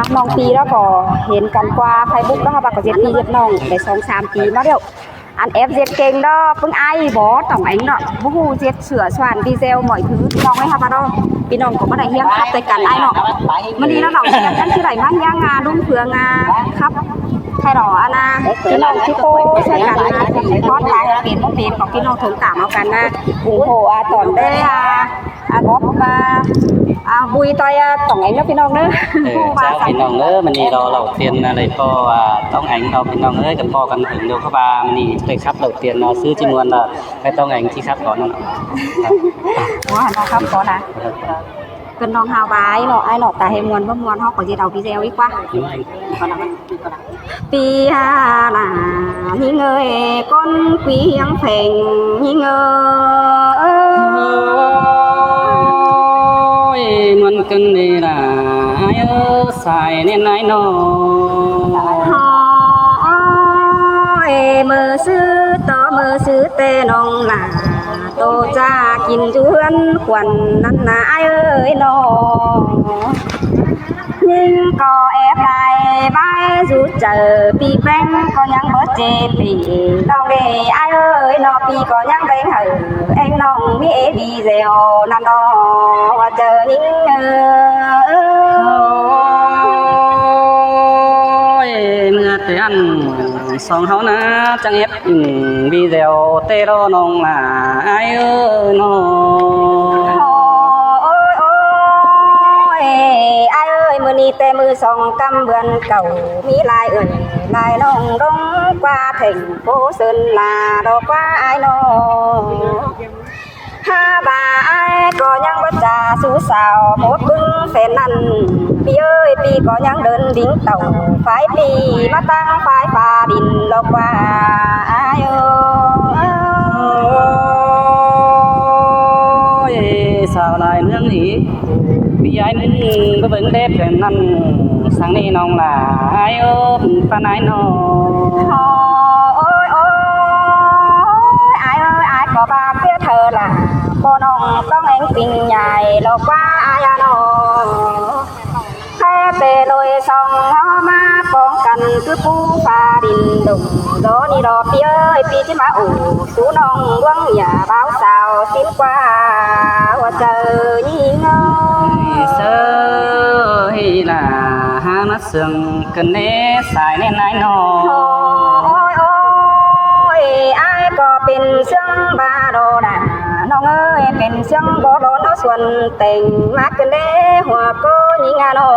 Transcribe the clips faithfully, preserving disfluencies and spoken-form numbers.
ꞌNọng pi ꞌnọ ꞌcọ hên căn qua Facebook ꞌnọ hả, ꞌva ꞌcọ ꞌdệt ꞌpi ꞌdệt ꞌnọng đảy song sam pi ꞌmá ꞌlẹo. Ăn ép ꞌdệt ꞌkeng ꞌnọ, ꞌpứng ai bók tỏng ꞌéng ꞌnọ, báu ꞌhụ ꞌdệt sửa soạn video mọi thứ ꞌpi ꞌnọng ơi hả, ꞌva ꞌnọ ꞌpi ꞌnọng ꞌcọ ꞌmá đảy ꞌhiếng khắp tay căn ai ꞌnọ. ꞌMự ꞌnị ꞌnọng ꞌchí đảy ꞌmá ꞌhiếng ꞌa ꞌlung phướng ꞌa khắp. Hay đó ăn ꞌa ꞌpi ꞌnọng ꞌchí ꞌcọ sửa căn ꞌa, ꞌchí ꞌcọ lai pên ꞌpứng pên ꞌcọ ꞌpi ꞌnọng thông cảm au căn ꞌnớ, ủng hộ ꞌa tỏn đé ꞌa, ꞌa góp ꞌa, ꞌa vui ꞌtoi ꞌa tỏng ꞌéng ꞌnớ ꞌpi ꞌnọng ꞌnớ. Chao ꞌpi ꞌnọng ơi, ꞌmự ꞌnị ꞌlẹo lảu tiên ꞌnớ đảy ꞌpo ꞌa tỏng ꞌéng ꞌnớ ꞌpi ꞌnọng ơi, căn ꞌpo căn hưng ꞌlẹo khắp ꞌva ꞌmự ꞌnị đảy khắp lảu tiên ꞌnớ, ꞌsứ ꞌchí ꞌmuôn ꞌlẹo, ꞌcọ tỏng ꞌéng ꞌchí khắp ꞌcọ ꞌnớ. Ua ꞌnọ khắp ꞌcọ ꞌnớ. Căn ꞌnọng hao ꞌva ai ꞌnọ, ai ꞌnọ ta hên ꞌmuôn báu ꞌmuôn ꞌhọt ꞌcọ ꞌdệt au video ꞌi ꞌquá. ꞌPi ꞌa ꞌnạ ꞌnhính ơi, ꞌcốn ꞌquiến pheng ꞌnhính ơi. Ôi, ꞌmuôn căn ꞌnị ꞌnạ ai ơi, sai ꞌnến ai ꞌnọ. Ôi, ꞌmự ꞌsứ ꞌto ꞌmự ꞌsứ ꞌtẹ ꞌnọng ꞌnạ, ꞌtố ꞌchạ kin dú ꞌhướn khuôn ꞌnặn ꞌnạ ai ơi ꞌnọ. ꞌNhính ꞌcọ ép lai bái dú chaư, ꞌpi ꞌpéng ꞌcọ ꞌnhắng báu chê pỉ. ꞌNọng ơi, ai ơi ꞌnọ, ꞌpi ꞌcọ ꞌnhắng ꞌvén hảư ꞌéng ꞌnọng ꞌmí ꞌviđeo ꞌnặn ꞌnọ, ꞌhua chaư ꞌnhính ơi. Ôi, ꞌmưa ꞌtẹ ăn song ꞌháu ꞌnớ chắng ép ꞌviđeo ꞌtẹ ꞌló ꞌnọng ꞌnạ ai ơi ꞌnọ. Ôi, ôi, ai ơi, ꞌmự ꞌnị ꞌtẹ ꞌmự song ꞌcắm bươn cảu, ꞌmí lai ưn lai ꞌnọng ꞌlống ꞌquá thành phố Sơn La ꞌló ꞌquá ai ꞌnọ. Hák ꞌva ai ꞌcọ ꞌnhắng báu ꞌchạ sú sao mốt ꞌpứng phén ꞌnặn. ꞌPi ơi, ꞌpi ꞌcọ ꞌnhắng đớn đính tảu phái ꞌpi ꞌmá ꞌtáng phái pha đin ꞌló ꞌquá ai ơi. Ôi, sao lai ꞌmướng ꞌnị ꞌpi ai ꞌmứng báu bớng đé phén ꞌnặn. Sáng ꞌnị ꞌnọng ꞌnạ ai ơi, ꞌpắn ai ꞌnọ. Ôi, ôi, ai ơi, ai ꞌcọ ꞌva ꞌpía thơ ꞌlạ, ꞌpo ꞌnọng tỏng ꞌéng pinh nhai ꞌló ꞌquá ai ꞌnọ. Khay ꞌtẹ ꞌlới song ꞌháu ꞌmá pong căn cứ pú pha đin đủng. Dú ꞌnị ꞌló ꞌpi ơi, ꞌpi ꞌchí ꞌmá ủ sú ꞌnọng ꞌluống ꞌnhá báo sao ꞌsịn ꞌquá ꞌhua chaư ꞌnhính ơi. Sơ hí ꞌlạ hák ꞌmá sương căn ꞌnê sai ꞌnến ai ꞌnọ. Ôi, ôi, ai ꞌcọ pên ꞌsướng ꞌva ꞌló ꞌnạ, ꞌnọng ơi, pên ꞌsướng báu ꞌlón ꞌhó suôn têng ꞌmá căn ꞌnê ꞌhua ꞌcọ ꞌnhính ꞌnạ ꞌnọ.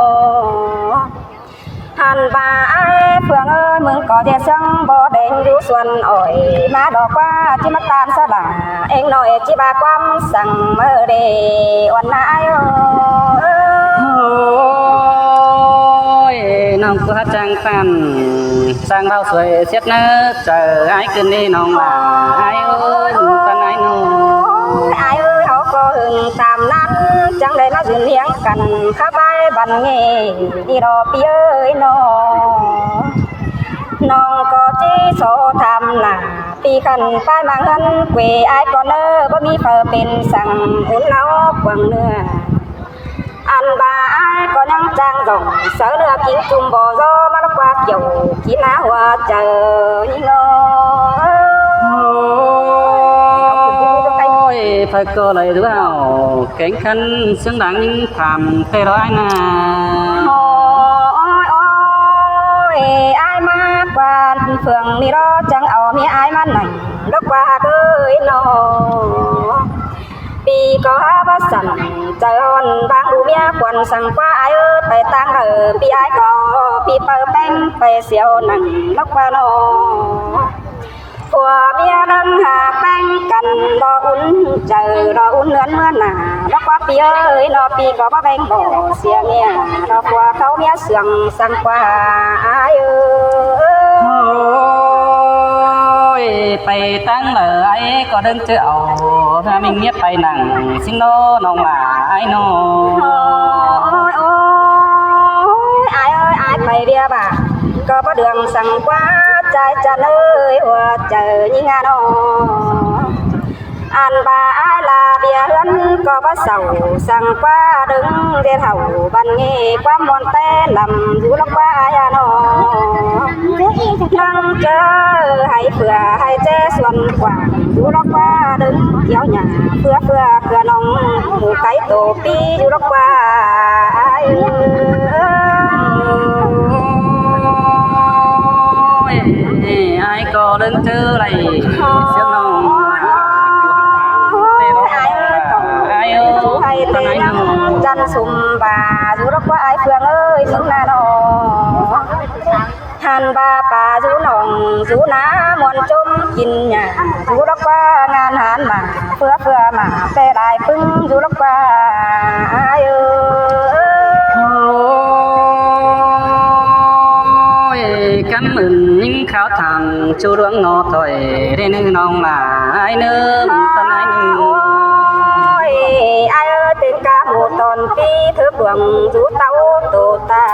Hăn ꞌva ai Phượng ơi, ꞌmứng ꞌcọ ꞌdệt ꞌsướng báu đeng dú suôn ỏi ꞌmá ꞌló ꞌquá ꞌchí ꞌmá ꞌtan sa ꞌva ꞌéng ꞌnọi ꞌchí ꞌva ꞌquám săng ꞌmự đê uôn ꞌnạ ai ơi. Ôi, ꞌnọng ꞌcọ hák chắng ꞌtan, chắng ꞌvạu suối siết ꞌnớ chaư ai căn ꞌnị ꞌnọng ꞌnạ ai ơi, ꞌpắn ai ꞌnọ. Ôi, ai ơi, ꞌháu ꞌcọ hưng tam ꞌnặn chắng đảy ꞌmá dưn ꞌhiếng căn khắp ꞌvái băn ꞌnị ꞌnị ꞌló ꞌpi ơi ꞌnọ. ꞌNọng ꞌcọ ꞌchí so tham ꞌnạ, ꞌpi khăn ꞌpái ꞌmá ꞌhướn quê ai ꞌcọ ꞌnớ, báu ꞌmí phaư pên săng ún ꞌnáo quảng ꞌnưa. Ăn ꞌva ai ꞌcọ ꞌnhắng chang dỏng sáư ꞌnưa kin ꞌchum báu dó ꞌmá ꞌló ꞌquá kiẻo kin ꞌnạ ꞌhua chaư ꞌnhính ơi. Ôi, phaư ꞌcọ đảy dú ꞌhụ kéng khăn ꞌsướng đang ꞌnhính tham ꞌtẹ ꞌló ai ꞌnạ. Ôi, ôi, ai ꞌmá ꞌquá Phượng ꞌnị ꞌló chắng au ꞌmía ai ꞌmá nẳng ꞌló ꞌquá ꞌhặc ơi ꞌnọ. ꞌPi ꞌcọ hák báu sẳn chaư ꞌhọn bang đu ꞌmía khuôn săng ꞌquá ai ơi, pay ꞌtáng đaư ꞌpi ai ꞌcọ ꞌpi phaư ꞌpéng pay siêu nẳng ꞌló ꞌquá ꞌnọ. Phua ꞌmía ꞌlớng hák ꞌpéng căn ꞌló ún chaư ꞌló ún ꞌnướn ꞌmứa ꞌnạ ꞌló ꞌquá ꞌpi ơi ꞌnọ, ꞌpi ꞌcọ báu ꞌvén báu sia ꞌmía ꞌló ꞌquá khảu ꞌmía sương săng ꞌquá ai ơi. Ôi, pay ꞌtáng đaư ai ꞌcọ đơng ꞌchớ au ꞌmá ꞌminh ꞌmía pay nẳng ꞌsịn ꞌnọ ꞌnọng ꞌlạ ai ꞌnọ. Ôi, ôi, ai ơi, ai pay ꞌviạk bả ꞌcọ báu đường săng ꞌquá, ꞌchái chăn ơi, ꞌhua chaư ꞌnhính ꞌnạ ꞌnọ. Ăn ꞌva ải ꞌla ꞌviạk ꞌhướn ꞌcọ báu sảu, săng ꞌquá đớng ꞌdệt hảu, băn ꞌnị ꞌquám ꞌmuôn té lăm dú lốc ꞌva ải a ꞌnọ. ꞌNăng ꞌchớ hảư ꞌphưa hảư ꞌchế suôn quảng dú lốc ꞌva đớng kéo nhả ꞌphưa ꞌphưa ꞌcọ ꞌnọng mủ cáy tô pi dú lốc ꞌva ải ơi. Ôi, ai có đơn chớ này, siếng nông. Ai ơi, ai ơi, ai ơi. Chăn sum bà, dú lốc ꞌva ải Phương ơi, dú na nó. Hăn ba pa dú nong dú ná ꞌmuôn ꞌchốm kin nhả, dú lốc ꞌva ngăn hăn mả, ꞌphưa ꞌphưa mả, ꞌtẹ lai ꞌpứng dú lốc ꞌva ải ơi. Ôi, cắn ơn ꞌnhính kháo thẳng, ꞌchu ꞌluống ꞌnọ thôi, ꞌlế ꞌnư ꞌnọng ꞌla, ải ꞌnớ, tăn ải ꞌnớ. Ôi, ải ơi, tên ca mù tòn pi, thứ ꞌluống dú tảu tô ta,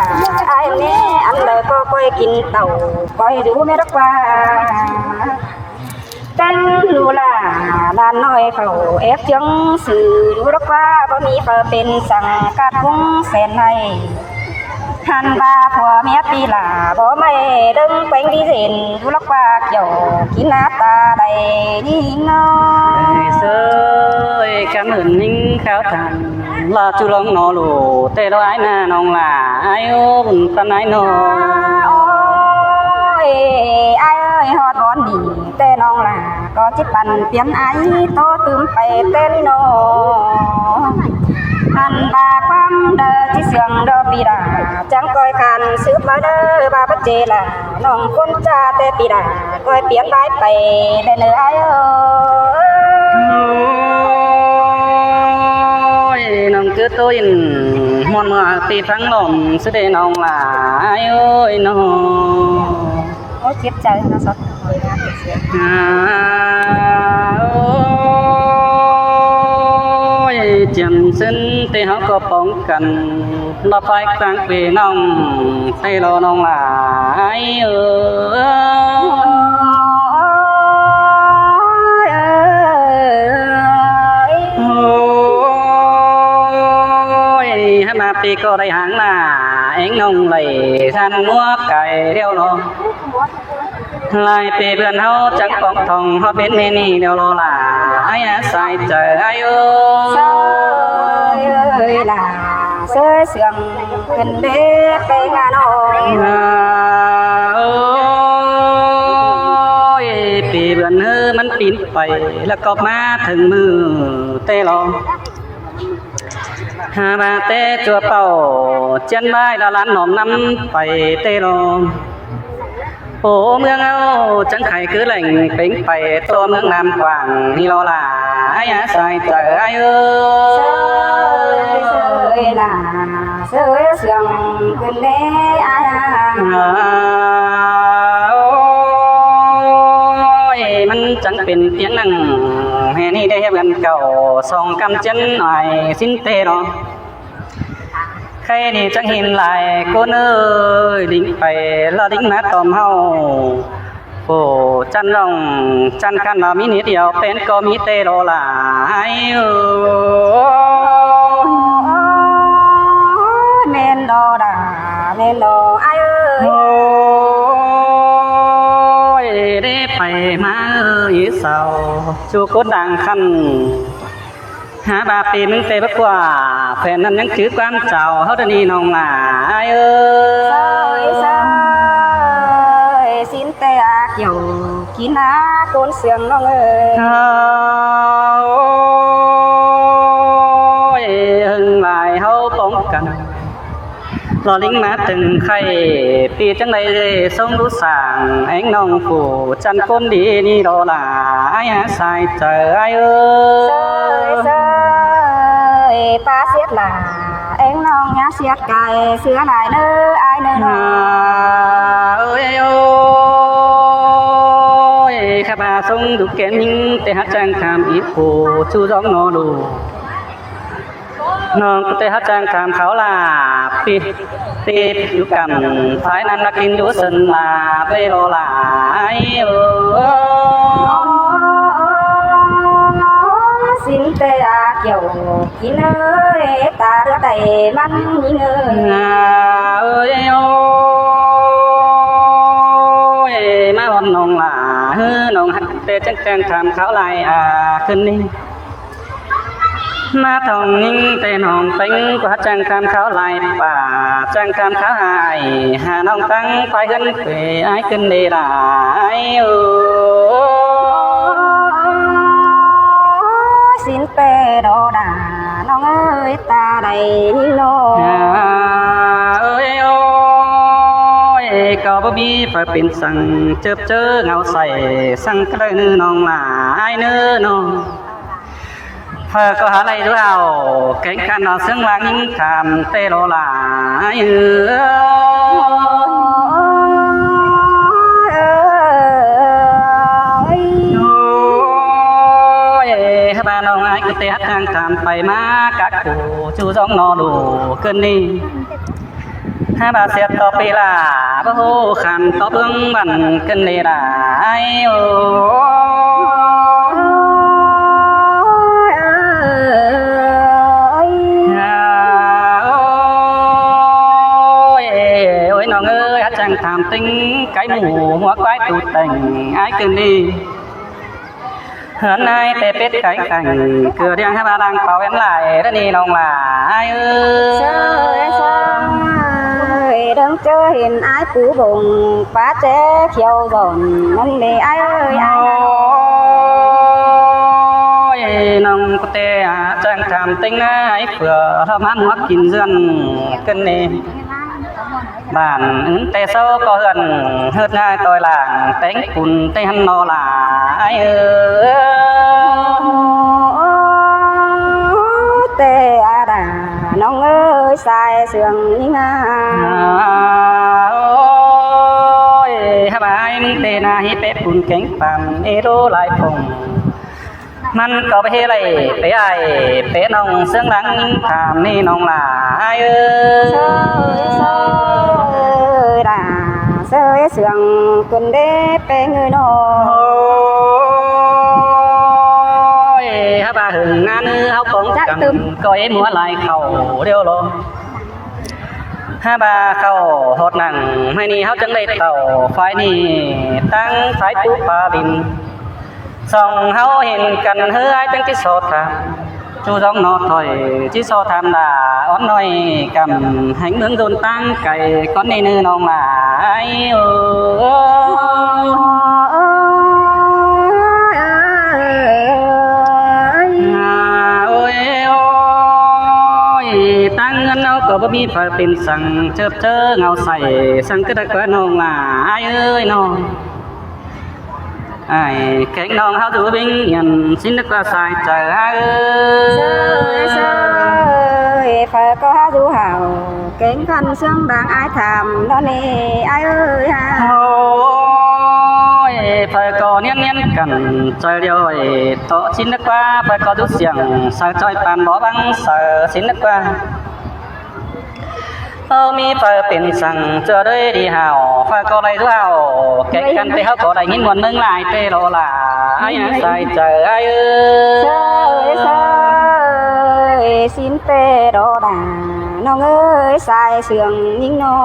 ải ꞌnị, ăn đaư ꞌcọ ꞌcoi kin tảu, ꞌcoi dú ꞌmí lốc ꞌva. Tên ꞌlu la, đàn ꞌnọi khảu ép ꞌchương sư, dú lốc ꞌva báu ꞌmí phaư pên săng cát ꞌcúng sen ꞌnị. Hăn ba phua ꞌmía pi la, báu ꞌmạy đớng ꞌpéng đi dên, dú lốc ꞌva kiẻo kin ná ta đảy ꞌnị ꞌnớ. Ôi, sơi, cắn ơn ꞌnhính kháo thẳng. La ꞌchu ꞌluống ꞌnọ ꞌlu, ꞌtẹ ꞌlo ải na ꞌnọng ꞌla, ải ơi, bun tăn ải ꞌnọ. Ôi, ải ơi, ꞌhọt bón đi, ꞌtẹ ꞌnọng ꞌla, ꞌcọ ꞌchí păn piến ải, tô tứm pay ꞌtẹ ꞌnị ꞌnọ. Hăn ba ꞌquám đaư ꞌchí siêng đo pi đa, chắng ꞌcoi khan sứp ꞌmá đaư, ba báu ꞌchê ꞌla, ꞌnọng ꞌcốn ꞌchạ ꞌtẹ pi đa. Ôi, piến bái pay đen ơi ải ơi. Ôi, ꞌnọng cứ tôi ꞌmuôn ꞌmưa ti phắng lỏm, sư đê ꞌnọng ꞌla ải ơi ꞌnọ. Ôi, chết cháy nó sót. À, ôi, chiêm sân tê háo có bóng cắn. Lo pay ꞌtáng ꞌpi ꞌnọng, ꞌtẹ ꞌlo ꞌnọng ꞌla ải ơi. Ôi, hăn ꞌmá pi ꞌcọ đảy háng ꞌla, ꞌéng ꞌnọng đảy săn ꞌmua cai điêu ꞌnọ. Lai pi bươn ꞌháu chắng póng thong ꞌhọt bến ꞌmí ꞌnị điêu ꞌlo ꞌla, ải a sai chaư ải ơi. Sơi ơi ꞌla, sơi siêng khửn đế pay ngả ꞌnọ. Ôi, pi bươn ꞌhứ ꞌmắn pin pay, ꞌlẹo ꞌcọ ꞌmá thửng ꞌmự ꞌtẹ ꞌlo. Hả ꞌva ꞌtẹ ꞌchua pảu, ꞌchiến ꞌvái ꞌla ꞌlan ꞌnọm ꞌnặm pay ꞌtẹ ꞌlo. Ổ ꞌmướng ꞌháu chắng khay cứ lẻng pêng pay tô ꞌmướng ꞌnặm quảng ꞌnị ꞌlo ꞌla, ải a sai chaư ải ơi. Sơi ơi ꞌla, sơi siêng khửn đế ải a. Ôi, ꞌmắn chắng pên piến nẳng, ꞌhứ ꞌnị đảy ꞌhứ bươn cảu, song ꞌcắm ꞌchiến ải sín ꞌtẹ ꞌlo. Khay ꞌnị chắng hin lai ꞌcốn ơi, đin pay ꞌla đin ꞌmá tỏm ꞌháu. Ổ, chăn ꞌlọng, chăn căn ꞌva ꞌmí ꞌnị điêu, pên ꞌcọ ꞌmí ꞌtẹ ꞌlo ꞌla ải ơi. Ôi, ꞌmen ꞌlo đa, ꞌmen ꞌlo ải ơi. Ôi, đế pay ꞌmá ơi, ꞌsáo, ꞌchu ꞌcốn đang khăn. Hả ꞌva pi ꞌmứng ꞌtẹ báu ꞌquá, phen ꞌnặn ꞌnhắng chứ ꞌquám chảu ꞌháu đa ꞌnị ꞌnọng ꞌla ải ơi. Sơi sơi, sín ꞌtẹ a kiẻo kin ná ꞌcốn siêng ꞌnọng ơi. Ôi, ꞌhưng lai ꞌháu póng căn. Lo đin ꞌmá tưng khay, pi chắng đảy sông đu sảng, ꞌéng ꞌnọng phủ chăn ꞌcốn đi ꞌnị ꞌlo ꞌla, ải a sai chaư ải ơi. Sơi sơi, ꞌpa siết ꞌla, ꞌéng ꞌnọng nhá siết cai, sứa lai ꞌnớ ải ꞌnớ ꞌnọ. Ơi ơi, khắp ꞌva sông đu kén ꞌnhính, ꞌtẹ hák chang kham ip phủ, ꞌchu dóng ꞌnọ ꞌlu. ꞌNọng ꞌcọ ꞌtẹ hák chang kham khảu ꞌla, pi, pi, dú căm, thái ꞌnặn ꞌnặc kin dú sân ꞌla, ꞌtẹ ꞌlo ꞌla ải ơi. Kiẻo kin ơi, ta đứa đảy măn nhính ơi. À, ơi ơi, mă ôn ꞌnọng ꞌlạ, ꞌhứ ꞌnọng ꞌhặc ꞌtẹ ꞌchắng ꞌchang tham kháo lai à ꞌcứn ꞌnị. Mă thong ꞌnhính ꞌtẹ ꞌnọng ꞌtếng ꞌquá ꞌchắng tham kháo lai pả, ꞌchắng tham kháo hại, hả ꞌnọng tắng phái ꞌhướn quê ải ꞌcứn đê lai. Ôi, xin ꞌtẹ đó đà ꞌnọng ơi, ta đảy nhính ꞌnọng. À, ơi ơi, ꞌcọ báu ꞌmí phaư pên săng ꞌchớp ꞌchớ ngau sai săng cá đảy ꞌnư ꞌnọng ꞌlạ ải ꞌnư ꞌnọng. Phaư ꞌcọ hả đảy dú hảư kéng căn ꞌnọ ꞌsướng ꞌláng ꞌnhính tham ꞌtẹ lo lai. Ôi, hả ꞌva ꞌnọng ải ꞌcọ ꞌtẹ hả ꞌchắng tham pay ꞌmá cá khủ ꞌchu ꞌdọn ꞌnọ ꞌlụk ꞌcứn ꞌnị. Hả ꞌva sia ꞌto pi ꞌlạ, báu ꞌhụ khăn ꞌto ꞌpứng băn ꞌcứn đê lai. Ôi, ôi, ôi, ꞌnọng ơi, hả ꞌchắng tham ꞌtếng cái mủ hua quái tu têng ải ꞌcứn ꞌnị. ꞌHướn ải ꞌtẹ pết cái cảnh, ꞌcọ điêng hả ꞌva đang páo ên lai đa ꞌnị ꞌnọng ꞌlạ ải ơi. Sơ ơi, sơ ơi, đang ꞌchớ hên ải pú bông pá ché khiêu dọn ꞌnặn đê ải ơi, ải ơi. Ôi, ꞌnọng ꞌcọ ꞌtẹ ꞌchắng tham ꞌtếng ải phưa ꞌhọ ꞌmá ꞌmua kin dươn ꞌcứn ꞌnị. Bản ứn ꞌtẹ ꞌsáu ꞌcọ ꞌhướn ꞌhướt ꞌngai ꞌtoi lảng téng cun ꞌtẹ ꞌhăn ꞌnọ lai. Ơ, ꞌtẹ a đà ꞌnọng ơi, sai sương ꞌnhính a. Ôi, hả ꞌva ải ꞌmứng ꞌtẹ na hí pé cun kéng păn ê đô lai phông. ꞌMắn ꞌcọ báu hê lai pé ải pé ꞌnọng ꞌsướng ꞌláng tham ꞌnị ꞌnọng ꞌlạ ải ơi. Sơ ơi, sơ ơi, đà sơ ơi, sương ꞌcứn đê pé ꞌngới ꞌnọ. Ôi, hả ꞌva hưng ꞌnán ꞌnư ꞌháu cống chắc căm tưm ꞌcọ ê ꞌmua lai khảu điêu lo. Hả ꞌva khảu ꞌhọt nẳng ꞌmạy ꞌnị ꞌháu chắng đảy tảu phái ꞌnị táng phái pú pá vin. Song ꞌháu hên căn ꞌhứ ải chắng ꞌchí so tham. ꞌChu ꞌdọn ꞌnọ thôi ꞌchí so tham đà ón ꞌnọi căm hẻng ꞌmướng ꞌdôn ꞌtáng cay cón ꞌnị ꞌnư ꞌnọng ꞌlạ ải. Ôi, ôi, ôi, ꞌtáng ꞌngớn ꞌnọ ꞌcọ báu ꞌmí phaư pên săng ꞌchớp ꞌchớ ngau sai săng cá đảy ꞌquá ꞌnọng ꞌlạ ải ơi ꞌnọ. Ải kéng ꞌnọng ꞌháu dú ꞌvinh nhẳn ꞌsịn ꞌnớ ꞌquá sai chaư ải ơi. Sơ ơi, sơ ơi, phaư ꞌcọ hả dú hảư kéng căn ꞌsướng đang ải tham ꞌnọ ꞌnị ải ơi hả. Ôi, phaư ꞌcọ ꞌniến ꞌniến căn chaư điêu ải ꞌtọ ꞌsịn ꞌnớ ꞌquá, phaư ꞌcọ dú siêng saư ꞌchoi păn bók băng saư ꞌsịn ꞌnớ ꞌquá. Ơ, ꞌmí phaư pên săng ꞌchưa đuối đi hảư, phaư ꞌcọ đảy dú hảư kéng căn ꞌtẹ ꞌháu ꞌcọ đảy ꞌnghín ꞌmuôn ꞌmướng lai ꞌtẹ lo lai ải, sai chaư ải ơi. Sơ ơi, sơ ơi, ꞌsịn ꞌtẹ đó đà ꞌnọng ơi, sai sương ꞌnhính ꞌnọ.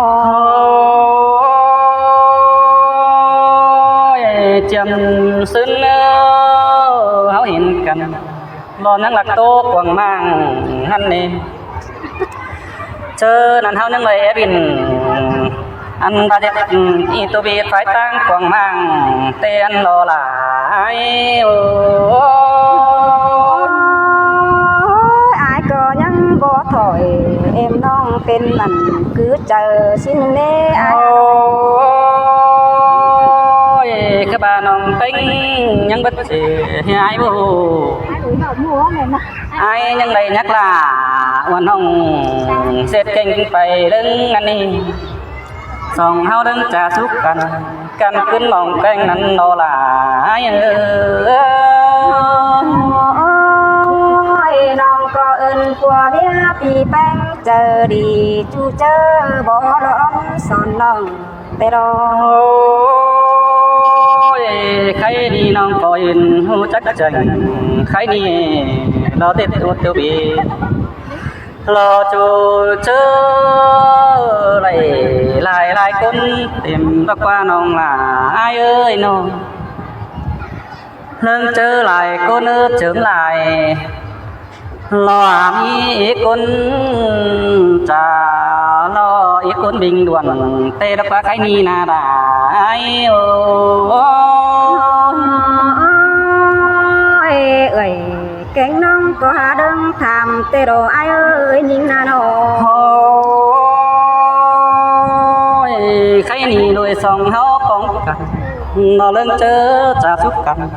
Ôi, chiêm sưn ơ, ꞌháu hên căn lo ꞌnhắng ꞌlặc ꞌtố cuông ꞌmáng ꞌnặn ꞌnị. ꞌChớ ꞌnặn ꞌháu ꞌnhắng đảy ép ꞌvin ăn ta ꞌdệt, ư, ꞌnị tô ꞌviạk phái ꞌtáng cuông ꞌmáng ꞌtẹ ăn lo lai. Ôi, ải ꞌcọ ꞌnhắng báu thỏi, êm ꞌnọng pên mẳn cứ chaư ꞌsịn ꞌnê ải. Ôi, cá ba ꞌnọng ꞌtếng ꞌnhắng bớt ꞌsịn ải ꞌvụ. Ải ꞌnhắng đảy nhắc ꞌlạ ꞌva ꞌnọng ꞌdệt kéng pay ꞌlớng ꞌnặn ꞌnị. Song ꞌháu ꞌlớng chả súc căn, căn ꞌcứn ꞌmóng kéng ꞌnặn ꞌnọ lai. Ôi, ꞌnọng ꞌcọ ơn ꞌpưa ꞌviạk pi ꞌpéng chaư đi, ꞌchu chaư báu lom son ꞌnọng ꞌtẹ lo. Ôi, Khay ꞌnị ꞌnọng ꞌcọ hên ꞌhụ chắc chăng, khay ꞌnị lo Tết ꞌtố ꞌtố bê, lo ꞌchu ꞌchớ lai lai lai ꞌcốn têm ꞌtặc ꞌquá ꞌnọng lả ải ới ꞌnớ. ꞌLớng ꞌchớ lai ꞌcốn ớ chớm lai, lo ꞌmí ꞌcốn chả, lo ꞌcốn Bình Thuận té ꞌtặc ꞌquá khay ꞌnị ꞌnạ đảy. Ôi, ơi, kéng ꞌnọng ꞌcọ hả ꞌlớng tham té đô ải ới ꞌnhính ꞌnạ ꞌnớ. Ôi, khay ꞌnị ꞌlới song ꞌháu ꞌcóng căn, lo ꞌlớng ꞌchớ chả súp căn,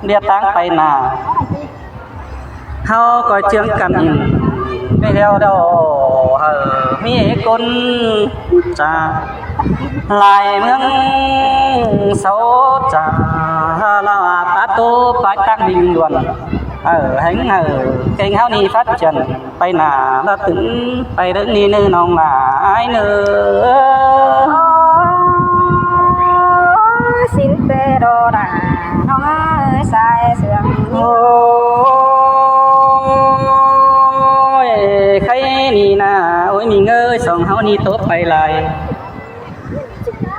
ꞌviạk ꞌtáng pay nả ꞌháu ꞌcoi ꞌchương căn ꞌnị, ꞌmí ꞌlẹo đaư hảư ꞌmí ꞌcốn chả lai ꞌmướng sáu chả, lo ꞌpá ꞌtố pái ꞌtáng Bình Thuận, hảư ꞌhéng hảư kéng ꞌháu ꞌnị phát triển pay nả, lo tứm pay ꞌlớng ꞌnị ꞌnớ ꞌnọng lả ải ꞌnớ. Ôi, xin té đô đà ꞌnọng ới sai sương. Ôi, khay ꞌnị ꞌnạ, ôi ꞌmí ꞌngới, song ꞌháu ꞌnị ꞌtố pay lai,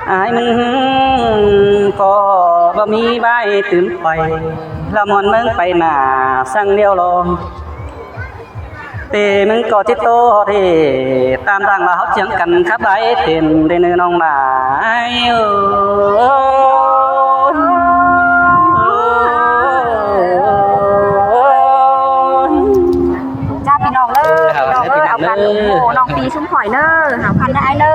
ải ꞌmướng ꞌcọ báu ꞌmí ꞌvái tứm pay, ꞌlẹo ꞌmuôn ꞌmướng pay nả săng ꞌlẹo lo. Té ꞌmướng ꞌcọ ꞌchí ꞌtố ꞌhọt ꞌhế, tam dang ꞌva ꞌháu ꞌchương căn khắp ải têm đé ꞌnớ ꞌnọng lả ải. Chào ꞌpi ꞌnọng ꞌnớ, ꞌpi ꞌnọng ới, au căn ủng hộ ꞌnọng ꞌpi ꞌsúm khỏi ꞌnớ, hảo khăn ꞌnớ ải ꞌnớ.